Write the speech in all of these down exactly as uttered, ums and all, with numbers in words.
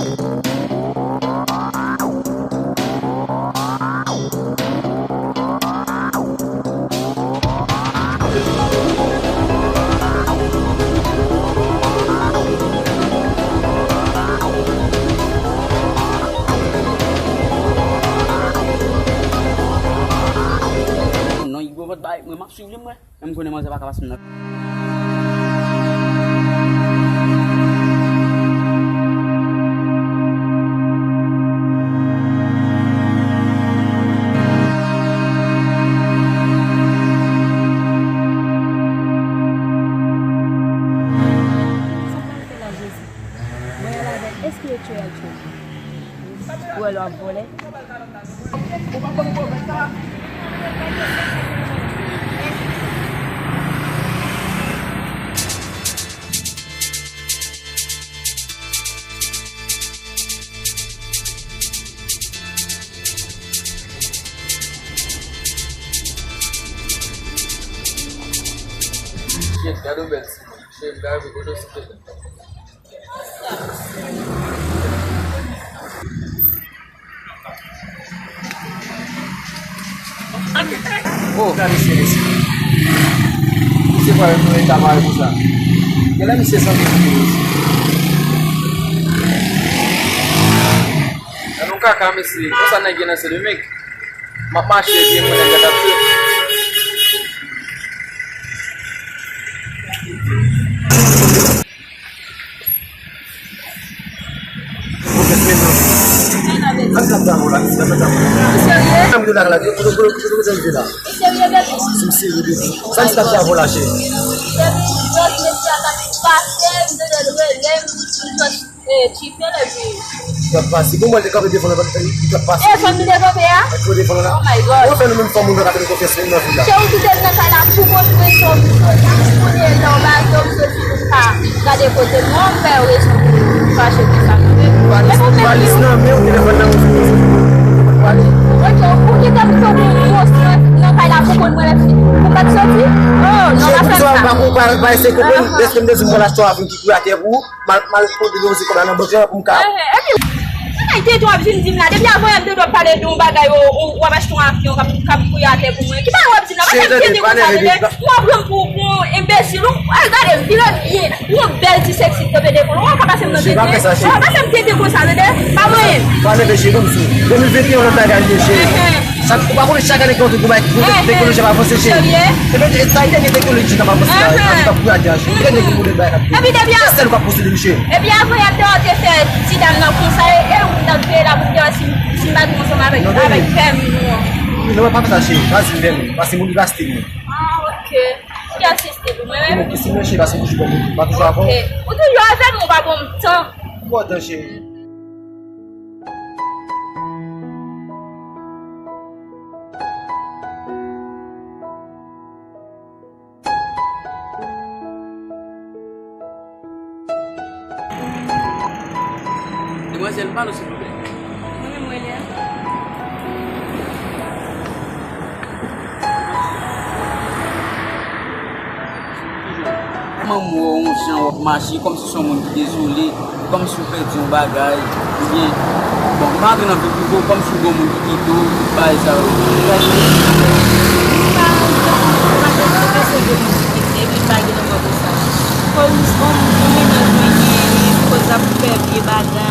Non, Igo vant bay, mwen m ap swiv li, mwen. Menm konnen manzè pa ka pase m nan. Sa pral fè la, Jezi? Mwen al avèk espiritual training. Ou wè lè w ap vole. Shit, gade yon bèl ti moun. Shit, gade yon bèl ti moun. Oh, gade misye, mesye. Misye pral nan eta parèy konsa. Genlè misye santi l pi rouj. Nan yon kaka, mesye. Konsa nèg ye nan Sendomeng. M ap mache epi mwen nèg la t ap fè. Ou serye? Ou serye, bebe? Depi lòt mesye a t ap pase, m te rele l, m te jis, eh, chipe l epi. Li t ap pase. Bon, mwen te kanpe devan l, li t ap pase. E, fanm li te kanpe a? Li te devan l la. Oh my God. Ou fè nou menm fanm, nou ka fè nou konfyans nan vil la. Se ou ki te nan kay la pou konn mwen sa w soti, kounye a w ba yo m soti pou m ka gade kote m. Mwen m fè rezon pou fache konsa non, men. Valis, valis nan men w, telefòn nan men w. Pale. Ok, ou kite m tankou monstr nan kay la pou konn mwen lè fi pou m pa t soti? Oh, non, pa fè m sa. Ou pa, ou pa, pa eseye konprann, deske m te di m pral achte yon avyon ki kouri atè pou ou, m al, m al pote depoze kòb la nan bank la pou m ka. Epi, bagay tenten w ap vin di m la, depi avan yè m te dwe pale de yon bagay, w, w, w ap achte yon avyon k ap, k ap kouri atè pou mwen. Ki bagay w ap di m la? Pa fè m tenten konsa, tande. M ap pran m pou, pou yon enbesil. Ou al gade m, vire m byen. Ou yon bèl ti sèksi kanpe devan. Ou pa pase m nan tenten. Ou pa fè m tenten konsa, tande. Pa manyen m. Pa nève cheri, m sou. De mil venteyen, lòt bagay li ye, cheri. Chak, ou pa konnen chak ane gen yon bagay, gen teknoloji ap avanse, cheri. Serye? Epi, Etazini gen teknoloji k ap avanse la, epi k ap kouri atè a, cheri. Gen de gwo modèl bagay k ap kouri. Epi depi a, se sèl ou k ap posede, cheri. Epi avan yè m te, te fè ti dam nan konsa, e, e ou m t ap veye la pou m te wè si, si m pa gen ansanm avèk, avèk pèmi nou an. Non, pa fè sa, cheri. Pase pèmi, pase moun ki pa stil mwen. Ah, ok. Ki asiste pou mwen, wi. Bon, kisi mwen, cheri, pase toujou bon, pa toujou avan. Ok. Ou toujou avè m, ou pa ban m tan. Ou pran tan, cheri. Demwazèl, pa nou, silvouplè. Mwen menm, mwen lè. Kòman m wè w yon jan w ap mache, kòmsi se yon moun ki dezole, kòmsi w pèdi yon bagay, oubyen, bon, m pa antre nan vi prive w, kòmsi w gen yon moun ki kite w, tout bagay sa yo. M pa antre nan vi prive, paske se gen moun ki kite, epi m pa gen nan mwen pou sa. Kòm yon, yon mennaj mwen genyen, kòz ap fè vye bagay,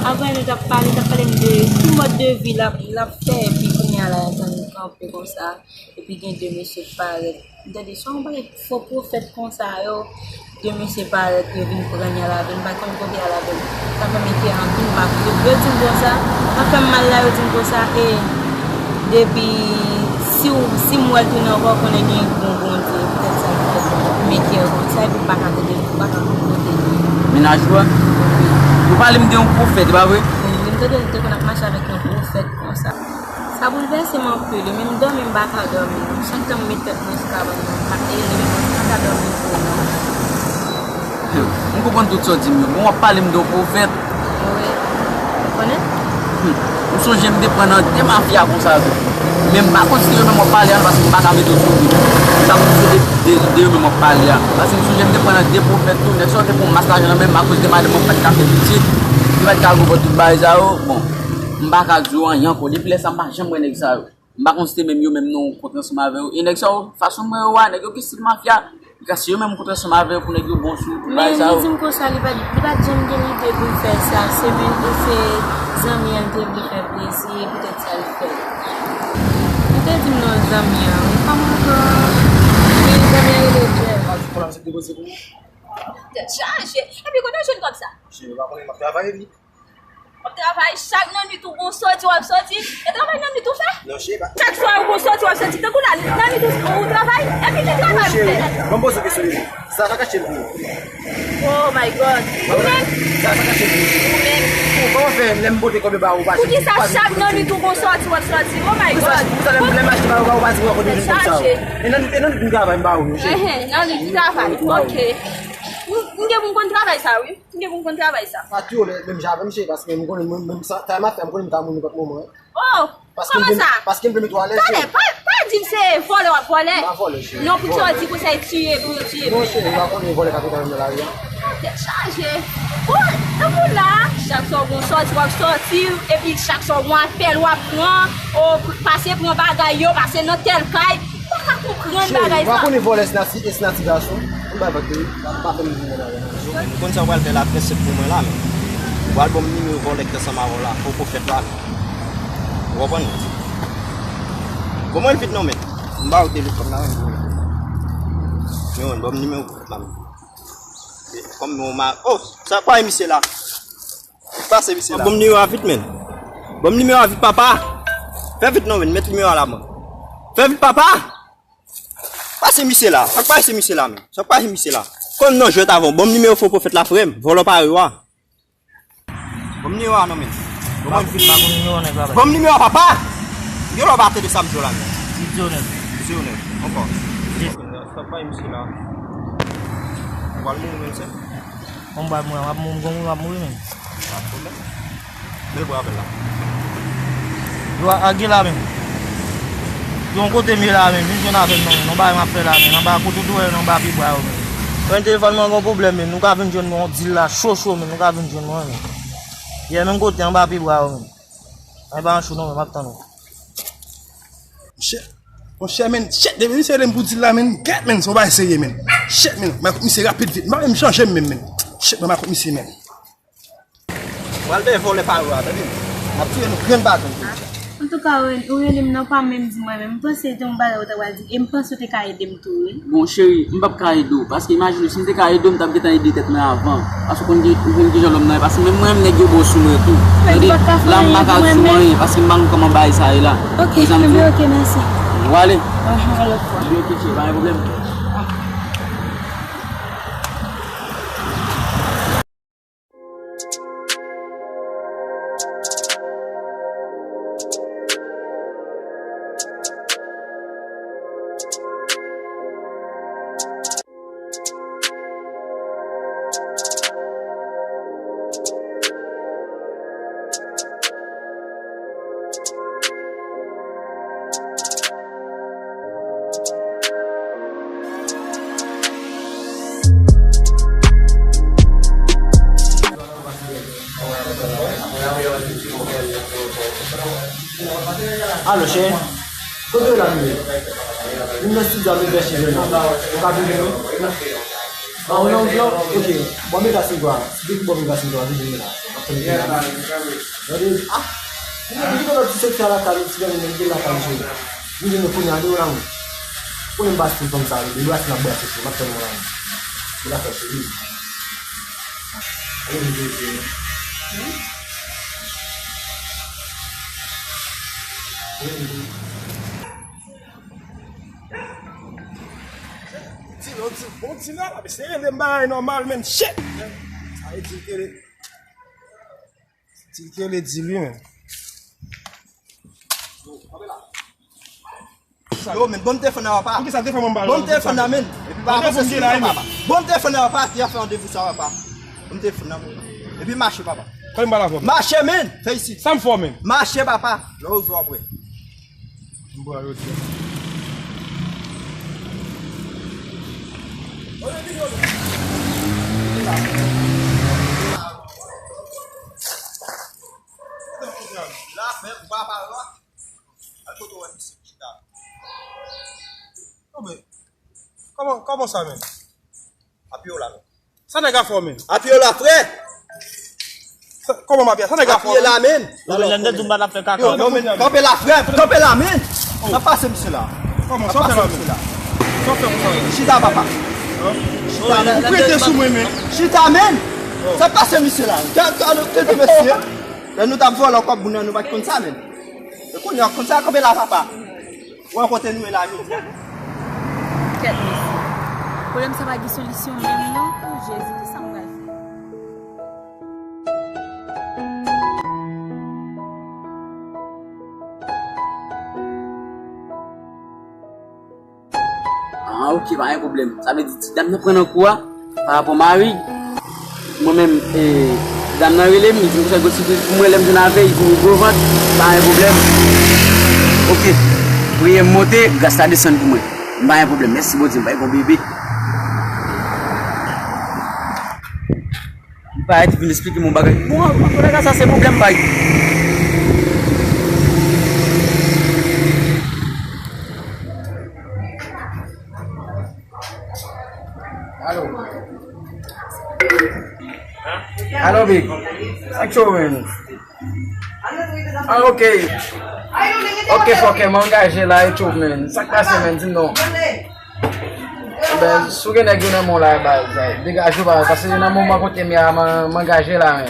avan nou t ap pale, t ap pale m de tout mòd de vi l ap, l ap fè, epi kounye a la, l kanpe konsa. Epi gen de mesye k parèt. M tande se yon bagay fo pwofèt konsa yo. De mesye parèt, yo vin pran y al avè l. M pa konn kote y al avè l. Sa fè m enkyè anpil, m pa kote. Yo di m konsa, sa fè m mal la, yo di m konsa, e depi si w, si m wè l tounen ankò, konnen gen yon bon Bondye. Poutèt sa, poutèt m enkyè konsa, epi m pa ka kote, m pa ka konn kote l. Mennaj ou a? Ou pale m de yon pwofèt, e pa vre? Wi, m tande l te konn ap mache avèk yon pwofèt konsa. Sa boulvèse m anpil, wi, men m dòmi, m pa ka dòmi non. Chak tan m met tèt mwen sou kabann mwen, m pa, e, m pa ka dòmi vre non. Hmm, m konprann tout sa w di m yo. Bon, w ap pale m de yon pwofèt. Wi. Ou konnen? Hmm. M sonje m te pran nan de mafya konsa tou. Men m pa konn si se yo menm w ap pale a, paske m pa ka mete w sou kou. M pa konn si se de, de, de yo menm w ap pale a. Paske m sonje m te pran nan de pwofèt tou. Nèg sa yo te pran yon mas lajan nan men m akoz de madanm mwen pa t ka fè pitit. Li pa t ka gwo tout bagay sa yo. Bon, m pa ka di w anyen ankò. Depi lè sa, m pa janm wè nèg sa yo. M pa konn si se menm yo menm non ou kontre ansanm avè yo. E nèg sa yo, fason m wè yo a, nèg yo ki stil mafya. Li ka se yo menm kontre ansanm avè yo pou nèg yo bon sou bagay sa yo. Men li di m konsa, li pa, li pa t janm gen lide pou l fè sa. Se men, se zanmi an te vle fè plezi, e poutèt sa li fè l. Li te di m non zanmi an, wi, kòman ankò? Wi, zanmi an rele Jeff. Tèt chaje. Epi kote w jwenn kòb sa? Monchè, ou pa konnen m ap travay, wi. W ap travay chak nan nwit ou gon sòti w ap sòti. E travay nan nwit ou fè? Non, chè, pa. Chak swa ou gon sòti w ap sòti. Tankou la, nan nwit ou, ou travay? Epi ki travay ou fè? Bon, cheri, ban m poze w kesyon youn. Sa, sa kache l pou ou? Oh my God. Ou menm? Sa, sa kache l pou ou? Ou menm? Kòman fè lè m pote kòb yo ba ou, ou pa janm, poukisa chak nan nwit ou gon sòti w ap sòti? Oh my God. Poukisa lè m, lè m achte ba ou, ou pa di m ou kote jwenn kòb sa yo? E nan, e nan nwit m travay m ba ou yo, cheri. Nan nwit m travay. Ok. M, m gen pou m konn travay sa, wi. M gen pou m konn travay sa. Pa tiye w menm jan avè m, cheri, paske m konnen mwen menm sa, sa m ap fè, m konnen m ka mouri nenpòt moman. Oh, kòman sa? Paske m vle met ou alèz, cheri. Talè, pa, pa di m se vòlè w ap vòlè. M pa vòlè, cheri. Non, pou sa w di pou sa e tiye, pou yo tiye. Non, cheri, ou pa konnen vòlè k ap rete nan lari a. Tèt chaje. Bon, tankou la, chak swa w gon sòti, w ap sòti, epi chak swa w gon apèl, w ap pran, o, pase pran bagay yo, pase nan tèl kay. M pa ka konprann bagay sa. Cheri, ou pa konnen vòlè se nati, e se nati gason. Ann bay vag de wi. Pa fè m vin nan avè nan. Men nou konn sa w pral fè la, trè senp pou mwen la, men. Ou pral ban m nimewo vòlè k te ansanm avè w la, fo pwofèt la, men. Ou konprann? Ban mwen l vit non, men. M ba ou telefòn la, men. Men, ban m nimewo vòlè k la, men. Kòm nou ma-, oh, sa pa misye la. Pase misye la. Ban m nimewo a vit, men. Ban m nimewo a vit, papa. Fè vit non, men. Met nimewo a la, mwen. Fè vit, papa. Pase misye la. Sa k pase misye la, men? Sa k pase misye la? Konn non jwèt avè w. Ban m nimewo fo pwofèt la, frè m. Vòlò parèy ou a. Ban m nimewo a non, men. Ban m vit. Pa konn nimewo nèg la, bay. Ban m nimewo a, papa! Yon lè w pa tande sa m di w la, men. Huit zéro neuf. Huit zéro neuf. Ankò. Sa k pase misye la? Ou pral mouri menm, sè. Bon, m pral mouri, m ap mouri, m gon mouri, m ap mouri, men. Pa pwoblèm. Bèl bwa apèl la. Yo, a, a gen la menm. Yon kote m ye la menm, vin jwenn avè m non, non bagay m ap fè la menm, anba kote w wè, non, anba pye bwa yo menm. Mwen telefòn mwen gon pwoblèm menm, nou ka vin jwenn mwen, yon dil la cho cho menm, nou ka vin jwenn mwen menm. Yè menm kote, anba pye bwa yo menm. Mwen pa an cho non, men m ap tann ou. Monchè, monchè, men, shit, depi misye rele m pou dil la, men, gèt, men, se yon bagay serye, men. Shit, men, m a kout misye rapid vit, m pa menm chanje m menm, men. Shit, men, m a kout misye, men. Pral dèyè vòlè pa yo a, tande. N ap tiye nou grenn baton pou li. Antouka, ou, ou rele m nan pa menm di mwen menm. M panse se yon bagay ou ta pral di. E m panse ou te ka ede m tou, wi. Bon, cheri, m p ap ka ede w. Paske imajine w, si m te ka ede w, m t ap gentan ede tèt mwen avan. Paske ou konn ki, ou konn kijan lòm nan ye. Paske menm mwen menm, nèg yo bon sou mwen tou. Tande, la m pa ka di w anyen, paske m pa konn kòman bagay sa ye la. Ok, ok, mèsi. Ou ale. Anhan, yon lòt fwa. Ebyen, ok, cheri, pa gen pwoblèm. Alo, cheri. Kote w la, menm? Vin nan estidyo a, m vin fè cheve m la. Ou ka vin jwenn mwen? Ba ou nan vlò? Ok. Bon, m vin fè cheve a. Si depi bon, m vin fè cheve a, vin jwenn mwen la. M ap tann ou la. Gade, ah! Vin, vin nan ti seksyon lakay, ti gade, vin lakay, cheri. Vin jwenn mwen kounye a, de ou la, mwen. Konnen m pa stil fanm sa, de brase n ap brase, cheri. M ap tann ou la, mwen. De lakay, cheri. Ti, bon, ti, bon, ti la, la, se rele m bagay nòmal, men, shit, men. Sa e di l kele. Di l kele, di li, men. Yo, men, bon, m te fè nan papa. Poukisa te fè mwen ba l? Bon, m te fè nan, men. Epi papa, bon, m te fè nan papa. Ki a fè randevou sa, papa? Bon, m te fè nan, men. Epi mache, papa. Kòman m pral avè w? Mache, men! Fè isit. Sa m fè w, men? Mache, papa. Lè w rive, w ap wè. M pral rete. La, men, ou pa pale la. Al kote w wè misye chita. Non, men, kòman, kòman sa, men? Apye w la, men. Sa nèg la fè w, men? Apye w la, frè! Sa, kòman m apye? Sa nèg la fè w, men? Apye la, men! Yo, men, kanpe la, frè! Kanpe la, men! N ap pase misye la. Kòman? Sa w fè la, men? Chita, papa. Chita, men! Ou prete sou mwen, men. Chita, men! Sa pase misye la. Gade, gade, gade, mesye. Lè nou t ap vòlò kòb moun nan, nou pa t konn sa, men. E kounye a, konn sa, kanpe la, papa. Ou wè kote nou ye la jodi a? Kèt, mesye. Pwoblèm sa pa gen solisyon menm, non? O Jezi, kisa m pral fè? Ah, ok, pa gen pwoblèm. Sa vle di, ti dam nan pran nan kou a, pa rapò mari. Mwen menm, e, dam nan rele m, li di m fè gwo sipriz pou mwen, lè m jwenn avè l, li di m gwo vant, pa gen pwoblèm. Ok, priye m monte, gras la desann pou mwen. M pa gen pwoblèm, mèsi Bondye, m pa gen bebe. Li parèt, li vin esplike m yon bagay. Bon, kolega sa se pwoblèm pa l. Alo. Alo, big. Sa k cho, man? Ah, ok. Ok, fòkè, m angaje la, e cho, man. Sa k pase, man? Di m non. Ebyen, si w gen nèg yo nan men w la, baz, degaje w, baz, paske nan moman kote m ye a, m, m angaje la, man.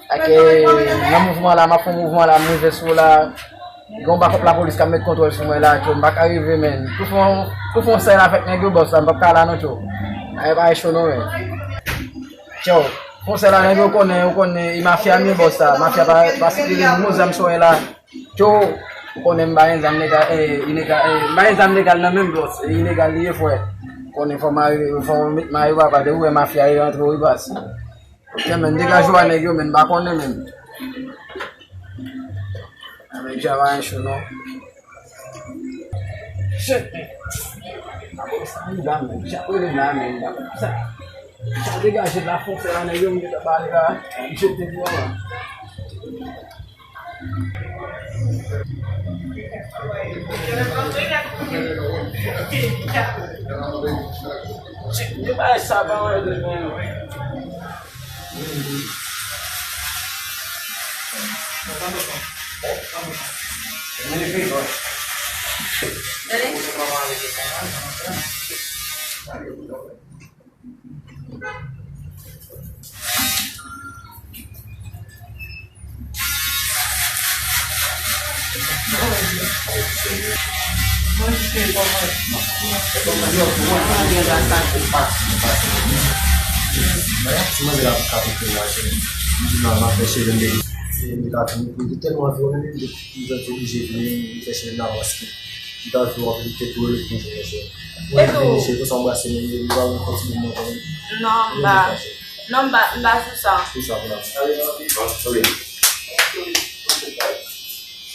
Ak, eh, nan mouvman la, m ap fè yon mouvman la, m rive sou la. Gen yon bakòp lapolis k ap met kontwòl sou mwen la, tyo, m pa ka rive, man. Pou fè yon, pou fè yon sèl avèk nèg yo, bòs la, m p ap ka la non, tyo. Ay, pa cho non, man. Tyo, fè yon sèl la, nèg yo konnen, yo konnen, e mafya m ye, bòs la. Mafya pa, pa sikile, nou zam sou la. Tyo, ou konnen m pa gen zam legal, eh, ilegal, eh, m pa gen zam legal nan men m, bòs, e ilegal li ye, frè. Ou konnen fò mari, fò met mari papa, depi ou wè mafya yo antre, wi, baz. Ok, man, degaje w a nèg yo, man, m pa konnen, man. A, men, dja pa gen cho, non. Shit, man. Sa m la, man, dja prele la, man. Sa, sa degaje la, fon fè la, nèg yo, m gentan pale la. M jete pou w, man. Mwen te tèlman anvi wè menm, li te, li te oblije vini, li fè chemen nan paske li ta vle wè menm kèk gwo legliz, monchè. Mwen vini chè, konsa anbrase men li, li pa wè kontinye mwen menm. Non, m pa, non, m pa, m pa sou sa. Sou sa, pou la.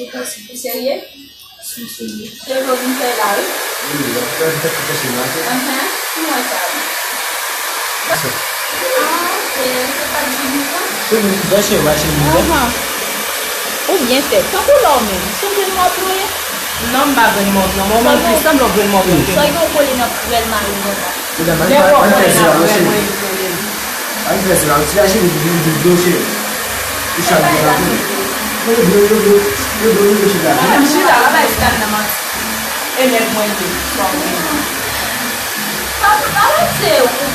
Ou serye? Si, si. Se yo vin fè la, wi. Wi, wi, wi, wi, wi, wi, wi. Ahan, ki mwen sa, wi? Ah, ok, se pa di nou, non? Se nou ki branche, branche nou, wi. Ahan. Ou byen fèt. Tankou lò menm. Se yon grenn mòp nou ye? Non, m pa grenn mòp, non. Mwen, mwen plis sanble yon grenn mòp, non. Sa gen yon kole nan prèl mari mwen la. Medam, ann fè sila, mesye. Ann fè sila, ti la cheri ki vin di dlo cheri. Ti chal ki la. Yo dlo, yo dlo, yo dlo, yo dlo chita. Yo menm chita la, bay sila nan manti. E nèg mwen ye. Pa, pa pase ou.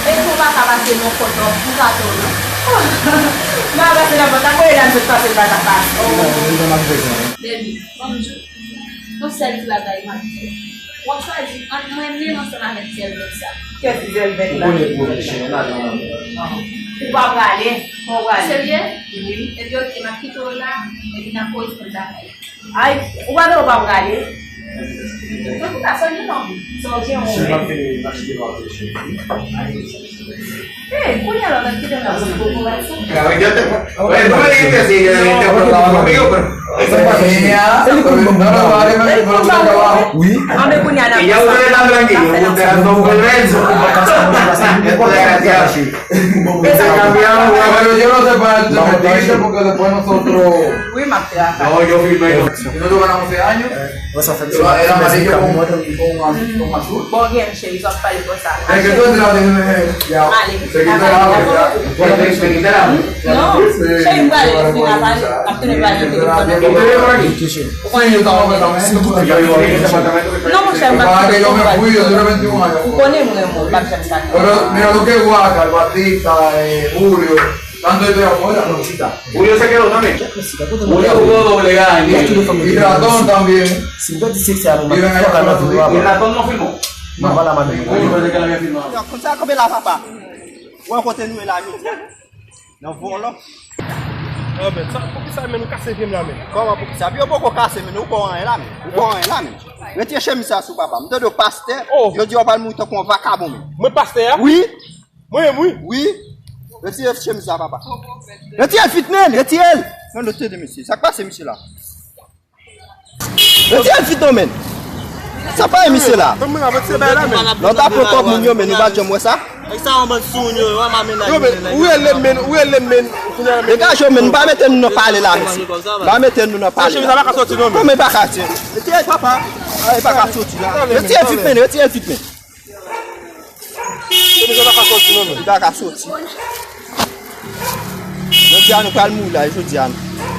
E tou pa ka pase non kòtò, pou kato non. M pa pase nan pòt la, kote dam sot pase, m pa ka pase. Medam, medam, ap fè sa. Baby, ban m di w. Yon sèl ti bagay m ap di w. W ap chwazi ant mwen menm ansanm avèk ti Elbèk sa. Kiyès ti Elbèk la? Ou konnen pwomèt chen an nan. Ou pa prale? Mwen prale. Serye? Wi. Epi oke, m ap kite w la, epi n ap koresponn lakay. Ay, ou pa gen, ou pa prale? Mwen pou ta sonje non. Sonje w. Chen ap fini, m ap kite w ap chen. Ey, kounye a la, w ap kite m la pou pou pou bat sa. Wi. Anben kounye a la. Wi, m ap travay. Nosotros ganamos ese año. Era amarillo con, con, con azul. Bon, gen cheri, sa pale konsa. Es que tú entras de... Ale. Se quitó el hambre, ya. Se quitó el hambre. Non, cheri, m prale, m fin a pale, m ap tounen pale nan telefòn nan. Ou konnen m. Non, monchè, m pa... Ou konnen m renmen w, m p ap janm sa. Pero mira lo que guaca, el Batista, eh, Julio. Tanto yo te afuera, no quita. Julio se quedó también. Julio jugó doble año. Y Ratón también. Viven allá por otro lado. Y Ratón no firmó. Julio parece que lo había firmado. Konsa, kanpe la, papa. Ou wè kote nou ye la, jodi a? Nan vòlò. Anben, sa, poukisa, men, ou kase pye m la, men? Kòman poukisa? Pye w poko kase, men, ou ko anyen la, men. Ou ko anyen la, men. Retire chemiz sa sou papa. M tande w pastè. Jodi a w pral mouri tankou yon vakabon, men. Mwen pastè a? Wi. Mwen menm, wi. Wi. Retire chemiz la, papa. Retire l vit, men. Retire l. Men, nou tande, mesye. Sa k pase, mesye la? Retire l vit, non, men. Sa pa e misye la. Lè w ta pran kòb moun yo, men, nou pa t janm wè sa. Yo, men, ou rele m, men, ou rele m, men. Degaje w, men. M pa mete nou nan pale la, mesye. M pa mete nou nan pale la. Kòman e pa ka soti, non, men? Retire l, papa. E pa ka soti la. Retire l vit, men. Retire l vit, men. Li pa ka soti, non, men. Li pa ka soti. Jodi a nou pral mouri la, jodi a.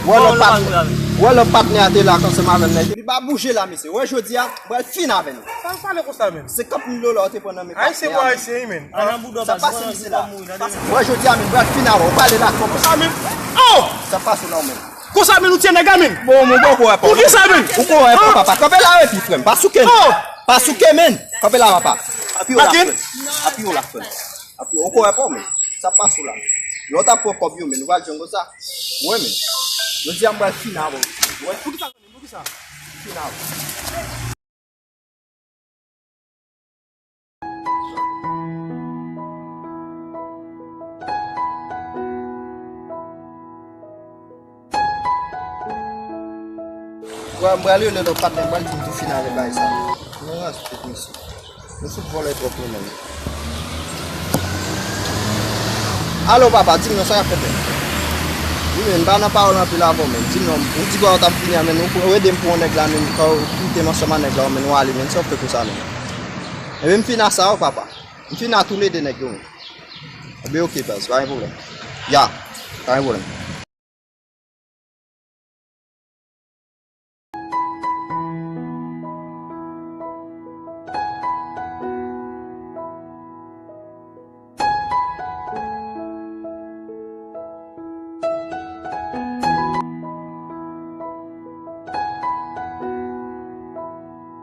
Wè lòt patnè, wè lòt patnè a te la ansanm avè m nan. Li pa bouje la, mesye. Wè jodi a, m pral fin avè nou. Sa w pale konsa, men? Senkant mil dola w te pran nan men patnè a. Ayisyen pou ayisyen, wi, men. Sa pase misye la. Wè jodi a, men, m pral fin avè w. Ou pale la kòman? Konsa, men. Oh! Sa pase la, men. Konsa, men, ou tiye nèg la, men. Bon, men, bon, ou wè pa. Poukisa, men? Ou ko wè pa, papa. Kanpe la, epi, frè m. Pa souke, non. Pa souke, men. Kanpe la, papa. Apiye w la, frè m. Apiye w la, frè m. Apiye w, ou ko wè pa, men. Sa pa sou la. Lè w ta pran kòb yo, men, nou pral jwenn konsa. Wi, men. Jodi a, m pral fin avè w. Wi, poukisa, men? Poukisa? Fin avè w. Bra, m pral rele lòt patnè, m pral di l tou fin avèk bagay sa. Non, ras tèt mesye. Nou fout vòlè twòp nou menm. Alo, papa, di m non, sa k ap fèt la? Wi, men, m pa nan pawòl anpil avè w, men. Di m non, ou di bò w t ap vini a, men, ou, ou ede m pou yon nèg la, men, fò w kite m ansanm a nèg la, men, ou ale, men, sa w fè konsa, men. Ebyen, m fin a sa, wi, papa. M fin a toulede nèg yo, men. Ebyen, oke, baz, pa gen pwoblèm. Ya, pa gen pwoblèm.